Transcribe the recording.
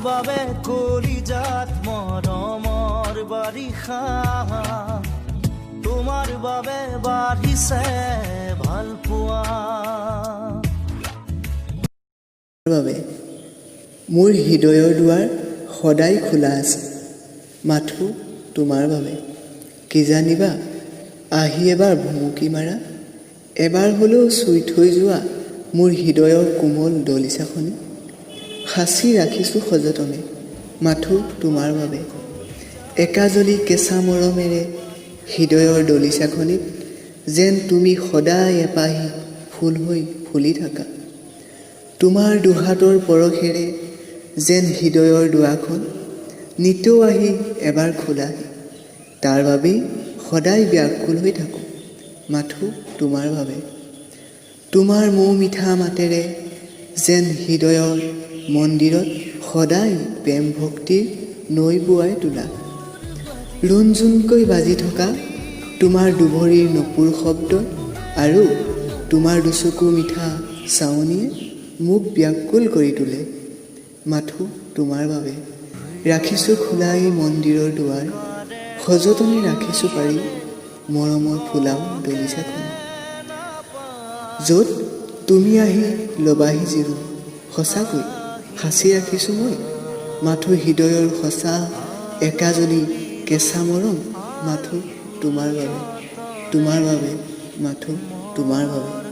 বাবে কলিজাত মৰমৰ বাৰিষা, তোমাৰ বাবে বাঢ়িছে ভালপোৱা। বাবে মোৰ হৃদয়ৰ দুৱাৰ সদায় খোলা আছে, মাথো তোমাৰ বাবে। কিজানিবা আহি এবাৰ ভুমুকি মাৰা, এবাৰ হ'লেও চুই থৈ যোৱা মোৰ হৃদয়ৰ কোমল দলিচাখনি। সাঁচি ৰাখিছোঁ সযতনে, মাথো তোমাৰ বাবে। একাজলি কেঁচা মৰমেৰে হৃদয়ৰ দলিচাখনিত যেন তুমি সদায় এপাহি ফুল হৈ ফুলি থাকা। তোমাৰ দুহাতৰ পৰশেৰে যেন হৃদয়ৰ দুৱাৰখন নিতৌ আহি এবাৰ খোলাহি, তাৰ বাবেই সদায় ব্যাকুল হৈ থাকোঁ, মাথো তোমাৰ বাবে। তোমাৰ মৌ মিঠা মাতেৰে যেন হৃদয়ৰ মন্দিৰত সদায় প্ৰেম ভক্তিৰ নৈ বোৱাই তোলা। ৰুণজুনকৈ বাজি থকা তোমাৰ দুভৰিৰ নপুৰ শব্দ আৰু তোমাৰ দুচকু মিঠা চাৱনিয়ে মোক ব্যাকুল কৰি তোলে, মাথো তোমাৰ বাবে। ৰাখিছোঁ খোলা এই মন্দিৰৰ দুৱাৰ, সযতনে ৰাখিছোঁ পাৰি মৰমৰ ফুলাম দলিচাখন, য'ত তুমি আহি ল'বাহি জিৰণি। সঁচাকৈ সাঁচি ৰাখিছোঁ মই মাথো হৃদয়ৰ সঁচা একাজলি কেঁচা মৰম, মাথো তোমাৰ বাবে, তোমাৰ বাবে, মাথো তোমাৰ বাবে।